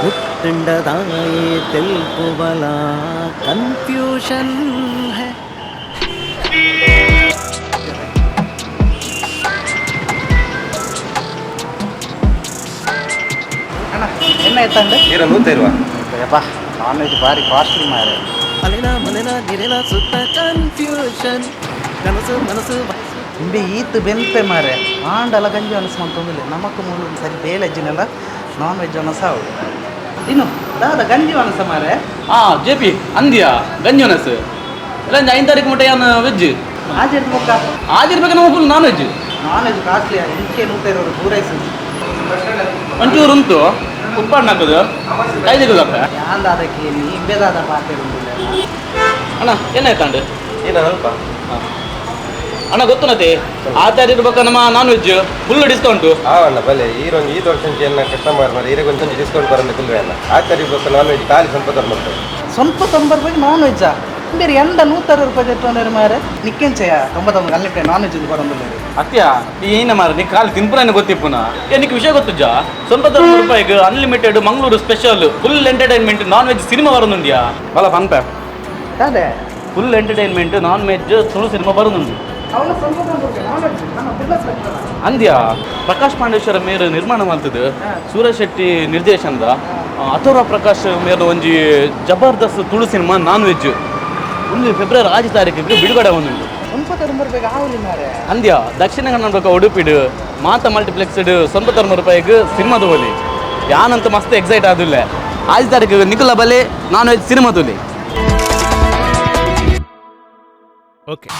ಮುಟ್ಟಂಡದಾಯೇ ತೆಲ್ಪುವಲ confusion high. ಅಣ್ಣ, ಎನ್ನ ಎತ್ತಂಡೆ? ಈರ ನೂತ ಇರುವ. ಯಪ್ಪ, ನಾನ್ ವೆಜ್ ಭಾರಿ ಕಾಸ್ಟ್ಲಿ ಮಾರೆ. ಅಲೆನ ಮನೆನ ನಿರೆನ ಸುತ್ತ ಕನ್ಫ್ಯೂಷನ್, ಕನಸು ಮನಸ್ಸು. ಇಂಬೆ ಈತ್ ಬೆನ್ಪೆ ಮಾರೆ, ಆಂಡಲ ಗಂಜಿ ಅನಸ್ ಮಂತೊಂದಿಲ್ಲ. ನಮಕ್ ಮೂಲು ಸರಿ ಬೇಲೆ ಅಜ್ಜಿನೆಲ್ಲ ನಾನ್ ವೆಜ್ ಅನಸ ಅವು. ಇನ್ನು ದಾದ ಗಂಜಿ ಅನಸ ಮಾರೆ? ಆ ಜೆ ಪಿ ಅಂದ್ಯಾ, ಗಂಜಿ ಒನಸ್ ಇಲ್ಲ. 5 ತಾರೀಕು ಮುಟ್ಟ ಏನು ವೆಜ್. ಆಜೆಡ್ ಮುಕ್ಕ? ಆಗಿರ್ಬೇಕು, ನಾವು full non veg. Non veg costly. ಇಂಕೆ ನೂತ ಇರೋರು ಪೂರೈಸು. ಒಂಚೂರು ಉಂಟು ಉಪ್ಪಾಡ್ ಹಾಕೋದು ಐದು. ಯಾಂದಾದ ಕೇಳಿ ಇಂಬೆದಾದ ಪಾತೆ ಉಂಡಿಲ್ಲ. ಅಣ್ಣ, ಏನಾಯ್ತಾಂಡು? ಏನ ಅಲ್ಪ. ಅಣ್ಣ, ಗೊತ್ತು ನತೆ, ಆಚಾರ ಇರ್ಬೇಕು ನಮ್ಮ non veg full discount. ಆವಣ್ಣ, ಬಲೆ ಈರೊಂದು ಈ ವರ್ಷ ಎಲ್ಲ ಕಸ್ಟಮರ್ ಮಾರೆ, ಈರಿಗೆ ಒಂಚೂರು ಡಿಸ್ಕೌಂಟ್ ಬರಂದೆ ಕುಲ್ವೆ ಅಣ್ಣ. ಆಚಾರಿ ಬೊಕ್ಕ ನಾನ್ ವೆಜ್ ಖಾಲಿ ಸ್ವಲ್ಪ ತಗೊಂಡ್ಬರ್ತೇವೆ. ಸ್ವಲ್ಪ 90 ರೂಪಾಯಿಗೆ ನಾನ್ ವೆಜ್ಜಾ? ಬೇರೆ ಎಂಡ 160 ರೂಪಾಯಿ ಎತ್ತೊಂದರೆ ಮಾರೆ? ನಿಕ್ಕೆಂಚೆಯ 99 unlimited non veg ಬರೋದಿಲ್ಲ. ಅತ್ಯ ಏನ ಮಾರ, ನೀ ಖಾಲಿ ತಿನ್ಪುನ ಗೊತ್ತಿಪ್ಪುನ. ಏ, ನಿಕ್ ವಿಷಯ ಗೊತ್ತುಜಾ? ಸ್ವಲ್ಪ 90 ರೂಪಾಯಿಗೆ unlimited Mangaluru special full entertainment non veg cinema ಬರೋದುಂದ್ಯಾ? ಬಲ ಪನ್ಪೆ. ಅದೇ. Full entertainment non veg Tulu cinema ಬರೋದುಂಡು. ಅವನ ಸ್ವಲ್ಪ 90 ರೂಪಾಯಿ ನಾನ್ ವೆಜ್ ನಮ್ಮ ಬಿಸ್ನೆಸ್. ಅಂದ್ಯ, ಪ್ರಕಾಶ್ ಪಾಂಡೇಶ್ವರ ಮೇರ್ ನಿರ್ಮಾಣ ಮಾಡ್ತದೆ, ಸೂರಜ್ ಶೆಟ್ಟಿ ನಿರ್ದೇಶನದ, ಅಥರ್ವ ಪ್ರಕಾಶ್ ಮೇರ್ ಒಂಜಿ ಜಬರ್ದಸ್ತ್ ತುಳು cinema non veg ಒಂದು ಫೆಬ್ರವರಿ 6 ತಾರೀಕಿಗೆ ಬಿಡುಗಡೆ ಒಂದುಂಡು. ಸ್ವಲ್ಪ 90 ರೂಪಾಯಿಗೆ ಆವಲಿ ಮಾರೆ. ಅಂದ್ಯ, ದಕ್ಷಿಣ ಕನ್ನಡ ಉಡುಪಿಡು ಮಾತ ಮಲ್ಟಿಪ್ಲೆಕ್ಸ್ 90 ರೂಪಾಯಿಗೆ ಸಿನಿಮಾ ತಗೋಲಿ. ಯಾನಂತ ಮಸ್ತ್ ಎಕ್ಸೈಟ್ ಆದಿಲ್ಲ. 6 ತಾರೀಕಿಗೆ ನಿಖಿಲ ಬಲೆ, non veg cinema ತೋಲಿ. Okay.